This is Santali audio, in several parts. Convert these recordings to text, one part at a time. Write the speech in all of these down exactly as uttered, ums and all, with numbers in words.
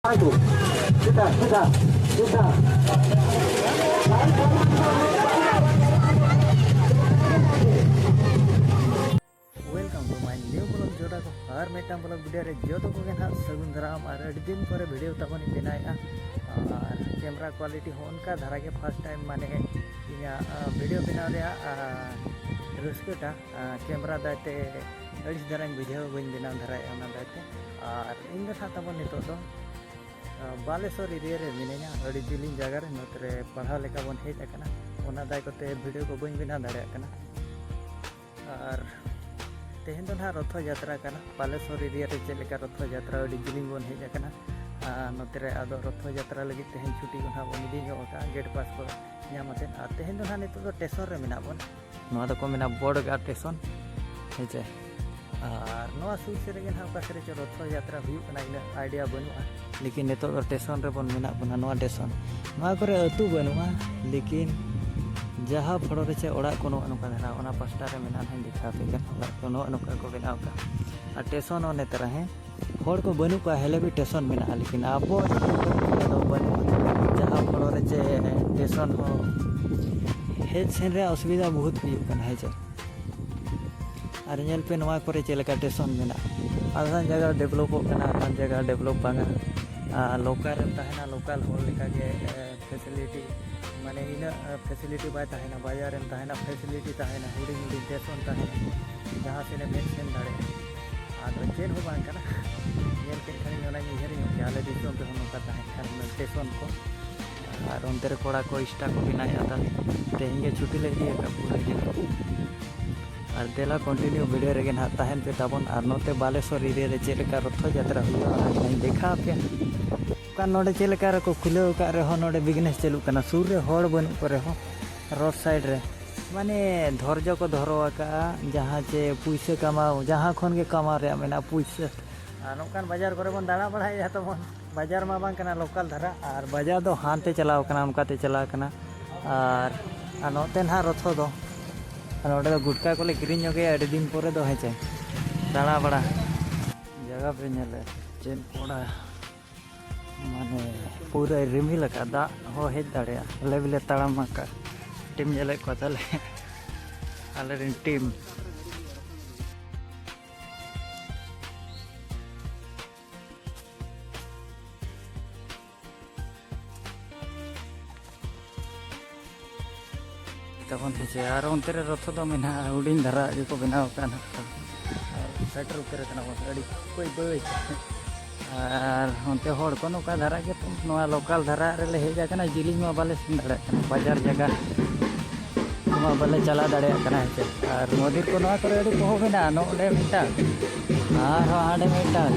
ᱥᱤᱫᱷᱟ, ᱥᱤᱫᱷᱟ, ᱥᱤᱫᱷᱟ᱾ Welcome to my new vlog, ᱡᱚᱴᱟ ᱠᱚ᱾ ᱟᱨ ᱢᱤᱫᱴᱟᱝ vlog video ᱨᱮ ᱡᱚᱛᱚ ᱠᱚᱜᱮ ᱱᱟᱦᱟᱜ ᱥᱟᱹᱜᱩᱱ ᱫᱟᱨᱟᱢ᱾ ᱟᱨ ᱟᱹᱰᱤ ᱫᱤᱱ ᱯᱚᱨᱮ video ᱛᱟᱵᱚᱱ ᱤᱧ ᱵᱮᱱᱟᱣᱮᱫᱼᱟ᱾ ᱟᱨ camera quality ᱦᱚᱸ ᱚᱱᱠᱟ ᱫᱷᱟᱨᱟ ᱜᱮ, first time ᱢᱟᱱᱮ ᱤᱧᱟᱹᱜ video ᱵᱮᱱᱟᱣ ᱨᱮᱭᱟᱜ ᱨᱟᱹᱥᱠᱟᱹᱴᱟ camera ᱫᱟᱭᱛᱮ ᱟᱹᱲᱤᱥ ᱫᱷᱟᱨᱟᱧ ᱵᱩᱡᱷᱟᱹᱣ, ᱵᱟᱹᱧ ᱵᱮᱱᱟᱣ ᱫᱷᱟᱨᱟᱭᱮᱫᱼᱟ ᱚᱱᱟ ᱫᱟᱭᱛᱮ᱾ ᱟᱨ ᱤᱧ ᱫᱚ ᱱᱟᱦᱟᱜ ᱛᱟᱵᱚᱱ ᱱᱤᱛᱚᱜ ᱫᱚ ᱵᱟᱞᱮᱥᱚᱨ area ᱨᱮ ᱢᱤᱱᱟᱹᱧᱟ, ᱟᱹᱰᱤ ᱡᱤᱞᱤᱧ ᱡᱟᱭᱜᱟ ᱨᱮ᱾ ᱱᱚᱛᱮ ᱨᱮ ᱯᱟᱲᱦᱟᱣ ᱞᱮᱠᱟ ᱵᱚᱱ ᱦᱮᱡ ᱟᱠᱟᱱᱟ, ᱚᱱᱟ ᱫᱟᱭ ᱠᱚᱛᱮ video ᱠᱚ ᱵᱟᱹᱧ ᱵᱮᱱᱟᱣ ᱫᱟᱲᱮᱭᱟᱜ ᱠᱟᱱᱟ᱾ ᱟᱨ ᱛᱮᱦᱮᱧ ᱫᱚ ᱱᱟᱦᱟᱜ ᱨᱚᱛᱷᱚ ᱡᱟᱛᱨᱟ ᱠᱟᱱᱟ᱾ ᱵᱟᱞᱮᱥᱚᱨ area ᱨᱮ ᱪᱮᱫ ᱞᱮᱠᱟ ᱨᱚᱛᱷᱚ ᱡᱟᱛᱨᱟ, ᱟᱹᱰᱤ ᱡᱤᱞᱤᱧ ᱵᱚᱱ ᱦᱮᱡ ᱟᱠᱟᱱᱟ᱾ ᱟᱨ ᱱᱚᱛᱮ ᱨᱮ ᱟᱫᱚ ᱨᱚᱛᱷᱚ ᱡᱟᱛᱨᱟ ᱞᱟᱹᱜᱤᱫ ᱛᱮᱦᱮᱧ ᱪᱷᱩᱴᱤ ᱠᱚ ᱱᱟᱦᱟᱜ ᱵᱚᱱ ᱤᱫᱤ ᱧᱚᱜ ᱟᱠᱟᱫᱼᱟ, gate pass ᱠᱚ ᱧᱟᱢ ᱟᱛᱮᱫ᱾ ᱟᱨ ᱛᱮᱦᱮᱧ ᱫᱚ ᱱᱟᱦᱟᱜ ᱱᱤᱛᱚᱜ ᱫᱚ ᱥᱴᱮᱥᱚᱱ ᱨᱮ ᱢᱮᱱᱟᱜ ᱵᱚᱱᱟ᱾ ᱱᱚᱣᱟ ᱫᱚᱠᱚ ᱢᱮᱱᱟ ᱵᱚᱲᱜᱟ ᱥᱴᱮᱥᱚᱱ, ᱦᱮᱸ ᱪᱮ? ᱟᱨ ᱱᱚᱣᱟ ᱥᱩᱨ ᱥᱮᱫ ᱨᱮᱜᱮ ᱱᱟᱦᱟᱜ ᱚᱠᱟ ᱥᱮᱫ ᱨᱮ ᱪᱚ ᱨᱚᱛᱷᱚ ᱡᱟᱛᱨᱟ ᱦᱩᱭᱩᱜ ᱠᱟᱱᱟ, ᱤᱱᱟᱹᱜ idea ᱵᱟᱹᱱᱩᱜᱼᱟ᱾ ᱞᱮᱠᱤᱱ ᱱᱤᱛᱚᱜ ᱫᱚ ᱥᱴᱮᱥᱚᱱ ᱨᱮᱵᱚᱱ ᱢᱮᱱᱟᱜ ᱵᱚᱱᱟ᱾ ᱱᱚᱣᱟ ᱥᱴᱮᱥᱚᱱ, ᱱᱚᱣᱟ ᱠᱚᱨᱮ ᱟᱹᱛᱩ ᱵᱟᱹᱱᱩᱜᱼᱟ, ᱞᱮᱠᱤᱱ ᱡᱟᱦᱟᱸ ᱯᱷᱚᱲᱚ ᱨᱮ ᱪᱮ ᱚᱲᱟᱜ ᱠᱚ ᱱᱚᱜᱼᱚ ᱱᱚᱝᱠᱟ ᱫᱷᱟᱨᱟ, ᱚᱱᱟ ᱯᱟᱥᱴᱟ ᱨᱮ ᱢᱮᱱᱟᱜᱼᱟ, ᱱᱟᱦᱟᱜ ᱤᱧ ᱫᱮᱠᱷᱟᱣ ᱟᱯᱮ ᱠᱟᱱᱟ᱾ ᱚᱲᱟᱜ ᱠᱚ ᱱᱚᱜᱼᱚ ᱱᱚᱝᱠᱟ ᱠᱚ ᱵᱮᱱᱟᱣ ᱠᱟᱜᱼᱟ᱾ ᱟᱨ ᱥᱴᱮᱥᱚᱱ ᱦᱚᱸ ᱱᱮᱛᱟᱨ, ᱦᱮᱸ, ᱦᱚᱲ ᱠᱚ ᱵᱟᱹᱱᱩᱜ ᱠᱚᱣᱟ, ᱦᱮᱞᱮ ᱵᱤ ᱥᱴᱮᱥᱚᱱ ᱢᱮᱱᱟᱜᱼᱟ, ᱞᱮᱠᱤᱱ ᱟᱵᱚ ᱫᱚ ᱵᱟᱹᱱᱩᱜᱼᱟ᱾ ᱡᱟᱦᱟᱸ ᱯᱷᱚᱲᱚ ᱨᱮ ᱪᱮ ᱥᱴᱮᱥᱚᱱ ᱦᱚᱸ ᱦᱮᱡ ᱥᱮᱱ ᱨᱮᱭᱟᱜ ᱚᱥᱩᱵᱤᱫᱷᱟ ᱵᱚᱦᱩᱛ ᱦᱩᱭᱩᱜ ᱠᱟᱱᱟ, ᱦᱮᱸ ᱪᱮ? ᱟᱨ ᱧᱮᱞ ᱯᱮ ᱱᱚᱣᱟ ᱠᱚᱨᱮ ᱪᱮᱫ ᱞᱮᱠᱟ ᱥᱴᱮᱥᱚᱱ ᱢᱮᱱᱟᱜᱼᱟ᱾ ᱟᱫᱷᱟᱱ ᱡᱟᱭᱜᱟ ᱰᱮᱵᱷᱞᱚᱯᱚᱜ ᱠᱟᱱᱟ, ᱟᱫᱷᱟᱱ ᱡᱟᱭᱜᱟ ᱰᱮᱵᱷᱞᱚᱯ ᱵᱟᱝᱟ᱾ ᱟᱨ ᱞᱳᱠᱟᱞ ᱨᱮᱢ ᱛᱟᱦᱮᱱᱟ, ᱞᱳᱠᱟᱞ ᱦᱚᱲ ᱞᱮᱠᱟᱜᱮ ᱯᱷᱮᱥᱤᱞᱤᱴᱤ, ᱢᱟᱱᱮ ᱤᱱᱟᱹᱜ ᱯᱷᱮᱥᱤᱞᱤᱴᱤ ᱵᱟᱭ ᱛᱟᱦᱮᱱᱟ᱾ ᱵᱟᱡᱟᱨ ᱨᱮᱢ ᱛᱟᱦᱮᱱᱟ, ᱯᱷᱮᱥᱤᱞᱤᱴᱤ ᱛᱟᱦᱮᱱᱟ, ᱦᱩᱰᱤᱧ ᱦᱩᱰᱤᱧ ᱥᱴᱮᱥᱚᱱ ᱛᱟᱦᱮᱱᱟ, ᱡᱟᱦᱟᱸ ᱥᱮᱫ ᱮᱢ ᱦᱮᱡ ᱥᱮᱱ ᱫᱟᱲᱮᱭᱟᱜᱼᱟ᱾ ᱟᱫᱚ ᱪᱮᱫ ᱦᱚᱸ ᱵᱟᱝ ᱠᱟᱱᱟ, ᱧᱮᱞ ᱠᱮᱫ ᱠᱷᱟᱱᱤᱧ ᱚᱱᱟᱧ ᱩᱭᱦᱟᱹᱨ ᱧᱚᱜ ᱠᱮᱜᱼᱟ, ᱟᱞᱮ ᱫᱤᱥᱚᱢ ᱨᱮᱦᱚᱸ ᱱᱚᱝᱠᱟ ᱛᱟᱦᱮᱸ ᱠᱟᱱ ᱥᱴᱮᱥᱚᱱ ᱠᱚ᱾ ᱟᱨ ᱚᱱᱛᱮ ᱨᱮ ᱠᱚᱲᱟ ᱠᱚ ᱤᱥᱴᱟ ᱠᱚ ᱵᱮᱱᱟᱣᱮᱫᱼᱟ, ᱛᱟᱦᱞᱮ ᱛᱮᱦᱮᱧ ᱜᱮ ᱪᱷᱩᱴᱤ ᱞᱮ ᱤᱫᱤ ᱟᱠᱟᱫ ᱯᱩᱨᱟᱹ ᱜᱮ᱾ ᱟᱨ ᱫᱮᱞᱟ continue video ᱨᱮᱜᱮ ᱱᱟᱦᱟᱜ ᱛᱟᱦᱮᱱ ᱯᱮ ᱛᱟᱵᱚᱱ᱾ ᱟᱨ ᱱᱚᱛᱮ ᱵᱟᱞᱮᱥᱚᱨ area ᱨᱮ ᱪᱮᱫ ᱞᱮᱠᱟ ᱨᱚᱛᱷᱚ ᱡᱟᱛᱨᱟ ᱦᱩᱭᱩᱜᱼᱟ, ᱚᱱᱟ ᱠᱚᱧ ᱫᱮᱠᱷᱟᱣ ᱟᱯᱮᱭᱟ᱾ ᱫᱚᱠᱟᱱ ᱱᱚᱰᱮ ᱪᱮᱫ ᱞᱮᱠᱟ ᱨᱮᱠᱚ ᱠᱷᱩᱞᱟᱹᱣ ᱟᱠᱟᱫ ᱨᱮᱦᱚᱸ, ᱱᱚᱰᱮ business ᱪᱟᱹᱞᱩᱜ ᱠᱟᱱᱟ, ᱥᱩᱨ ᱨᱮ ᱦᱚᱲ ᱵᱟᱹᱱᱩᱜ ᱠᱚ ᱨᱮᱦᱚᱸ, road side ᱨᱮ ᱢᱟᱱᱮ ᱫᱷᱳᱨᱡᱚ ᱠᱚ ᱫᱚᱦᱚ ᱟᱠᱟᱫᱼᱟ, ᱡᱟᱦᱟᱸ ᱪᱮ ᱯᱩᱭᱥᱟᱹ ᱠᱟᱢᱟᱣ, ᱡᱟᱦᱟᱸ ᱠᱷᱚᱱ ᱜᱮ ᱠᱟᱢᱟᱣ ᱨᱮᱭᱟᱜ ᱢᱮᱱᱟᱜᱼᱟ ᱯᱩᱭᱥᱟᱹ᱾ ᱟᱨ ᱱᱚᱝᱠᱟᱱ ᱵᱟᱡᱟᱨ ᱠᱚᱨᱮ ᱵᱚᱱ ᱫᱟᱬᱟ ᱵᱟᱲᱟᱭᱮᱫᱼᱟ ᱛᱟᱵᱚᱱ, ᱵᱟᱡᱟᱨ ᱢᱟ ᱵᱟᱝ ᱠᱟᱱᱟ, ᱞᱳᱠᱟᱞ ᱫᱷᱟᱨᱟ, ᱟᱨ ᱵᱟᱡᱟᱨ ᱫᱚ ᱦᱟᱱᱛᱮ ᱪᱟᱞᱟᱣ ᱠᱟᱱᱟ, ᱚᱱᱠᱟᱛᱮ ᱪᱟᱞᱟᱣ ᱠᱟᱱᱟ᱾ ᱟᱨ, ᱟᱨ ᱱᱚᱛᱮ ᱱᱟᱦᱟᱜ ᱨᱚᱛᱷᱚ ᱫᱚ, ᱟᱨ ᱱᱚᱰᱮ ᱫᱚ ᱜᱩᱴᱠᱟ ᱠᱚᱞᱮ ᱠᱤᱨᱤᱧ ᱧᱚᱜᱮᱭᱟ ᱟᱹᱰᱤ ᱫᱤᱱ ᱯᱚᱨᱮ ᱫᱚ, ᱦᱮᱸ ᱪᱮ, ᱫᱟᱬᱟ ᱵᱟᱲᱟ᱾ ᱡᱟᱭᱜᱟ ᱯᱮ ᱧᱮᱞᱮᱫ ᱪᱮᱫ ᱠᱚᱲᱟ᱾ ᱢᱟᱱᱮ ᱯᱩᱨᱟᱹᱭ ᱨᱤᱢᱤᱞ ᱟᱠᱟᱫ, ᱫᱟᱜ ᱦᱚᱸ ᱦᱮᱡ ᱫᱟᱲᱮᱭᱟᱜᱼᱟ᱾ ᱟᱞᱮ ᱵᱤᱞᱮ ᱛᱟᱲᱟᱢ ᱟᱠᱟᱫ, ᱴᱤᱢ ᱧᱮᱞᱮᱫ ᱠᱚᱣᱟ ᱛᱟᱦᱞᱮ, ᱟᱞᱮᱨᱮᱱ ᱴᱤᱢ᱾ ᱛᱟᱵᱚᱱ ᱦᱮᱸ ᱥᱮ᱾ ᱟᱨ ᱚᱱᱛᱮ ᱨᱮ ᱨᱚᱛᱷᱚ ᱫᱚ ᱢᱮᱱᱟᱜᱼᱟ, ᱦᱩᱰᱤᱧ ᱫᱷᱟᱨᱟ ᱜᱮᱠᱚ ᱵᱮᱱᱟᱣ ᱟᱠᱟᱫᱼᱟ ᱱᱟᱦᱟᱜ᱾ ᱟᱨ ᱥᱮᱴᱮᱨ ᱩᱛᱟᱹᱨ ᱟᱠᱟᱱᱟ ᱵᱚᱱ ᱟᱹᱰᱤ ᱵᱟᱹᱭ ᱵᱟᱹᱭ ᱛᱮ᱾ ᱟᱨ ᱚᱱᱛᱮ ᱦᱚᱲ ᱠᱚ ᱱᱚᱝᱠᱟ ᱫᱷᱟᱨᱟ ᱜᱮ, ᱱᱚᱣᱟ ᱞᱳᱠᱟᱞ ᱫᱷᱟᱨᱟ ᱨᱮᱞᱮ ᱦᱮᱡ ᱟᱠᱟᱱᱟ, ᱡᱤᱞᱤᱧ ᱢᱟ ᱵᱟᱞᱮ ᱥᱮᱱ ᱫᱟᱲᱮᱭᱟᱜ ᱠᱟᱱᱟ, ᱵᱟᱡᱟᱨ ᱡᱟᱭᱜᱟ ᱠᱚᱢᱟ ᱵᱟᱞᱮ ᱪᱟᱞᱟᱣ ᱫᱟᱲᱮᱭᱟᱜ ᱠᱟᱱᱟ ᱦᱮᱸ ᱥᱮ᱾ ᱟᱨ ᱢᱚᱱᱫᱤᱨ ᱠᱚ ᱱᱚᱣᱟ ᱠᱚᱨᱮ ᱟᱹᱰᱤ ᱯᱚᱦᱚ ᱢᱮᱱᱟᱜᱼᱟ, ᱱᱚᱰᱮ ᱢᱤᱫᱴᱟᱝ, ᱟᱨᱦᱚᱸ ᱦᱟᱸᱰᱮ ᱢᱤᱫᱴᱟᱝ᱾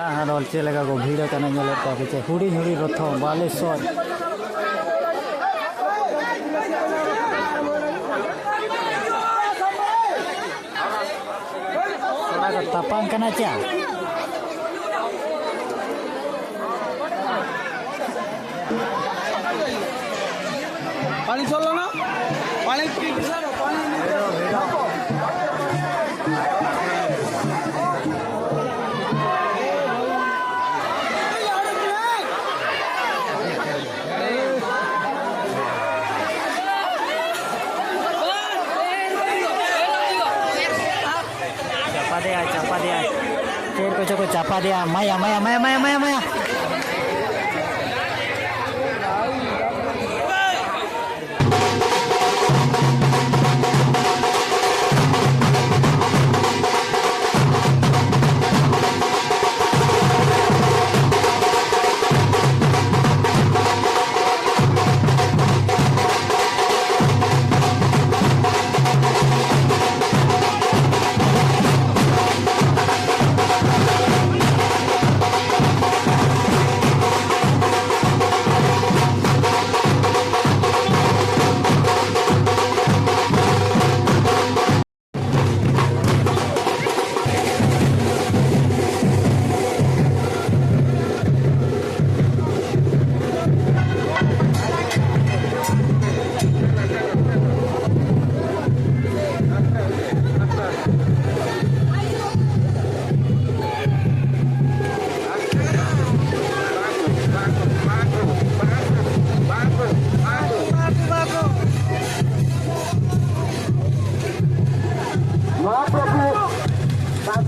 ᱟᱨ ᱪᱮᱫ ᱞᱮᱠᱟ ᱠᱚ ᱵᱷᱤᱲ ᱟᱠᱟᱱᱟ, ᱧᱮᱞᱮᱫ ᱠᱚᱣᱟ ᱯᱮ ᱪᱮ, ᱦᱩᱰᱤᱧ ᱦᱩᱰᱤᱧ ᱨᱚᱛᱷᱚ ᱵᱟᱞᱮᱥᱚᱨ᱾ ᱠᱚᱲᱟ ᱠᱚ ᱛᱟᱯᱟᱢ ᱠᱟᱱᱟ ᱪᱮ? ପାଣି ଛଡ଼ିଲ ନା? ପାଣି ପିଇକି ସାର, ପାଣି ᱪᱟᱯᱟ ᱫᱮᱭᱟ, ᱪᱟᱯᱟ ᱫᱮᱭᱟ᱾ ᱪᱮᱫ ᱠᱚᱪᱚ ᱠᱚ ᱪᱟᱯᱟ ᱫᱮᱭᱟ᱾ ᱢᱟᱭᱟ, ᱢᱟᱭᱟ, ᱢᱟᱭᱟ, ᱢᱟᱭᱟ, ᱢᱟᱭᱟ, ᱢᱟᱭᱟ᱾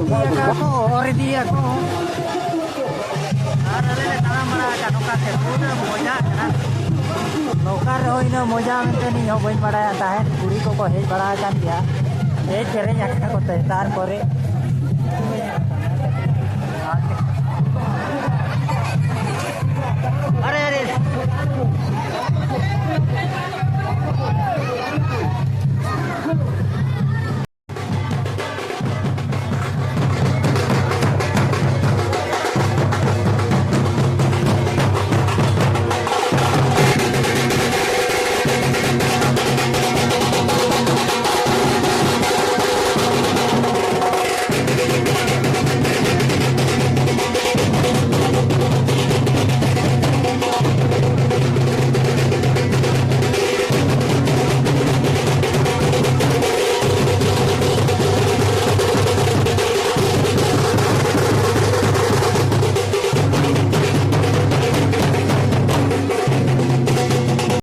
ᱤᱫᱤᱭᱟᱠᱚ, ᱚᱨ ᱤᱫᱤᱭᱟᱠᱚ᱾ ᱟᱨ ᱟᱞᱮ ᱞᱮ ᱛᱟᱲᱟᱢ ᱵᱟᱲᱟ ᱟᱠᱟᱫ ᱱᱚᱝᱠᱟ ᱛᱮ, ᱯᱩᱨᱟᱹ ᱢᱚᱡᱟ ᱠᱟᱱᱟ᱾ ᱱᱚᱝᱠᱟ ᱨᱮᱦᱚᱸ ᱤᱱᱟᱹᱜ ᱢᱚᱡᱟ ᱢᱮᱱᱛᱮ ᱤᱧ ᱦᱚᱸ ᱵᱟᱹᱧ ᱵᱟᱲᱟᱭᱟ ᱛᱟᱦᱮᱸᱫ᱾ ᱠᱩᱲᱤ ᱠᱚᱠᱚ ᱦᱮᱡ ᱵᱟᱲᱟ ᱟᱠᱟᱱ ᱜᱮᱭᱟ, ᱦᱮᱡ ᱥᱮᱨᱮᱧ ᱟᱠᱟᱫ ᱠᱚ ᱛᱟᱦᱮᱸᱫ᱾ ᱛᱟᱨᱯᱚᱨᱮ ᱟᱨᱮ, ᱟᱨᱮ᱾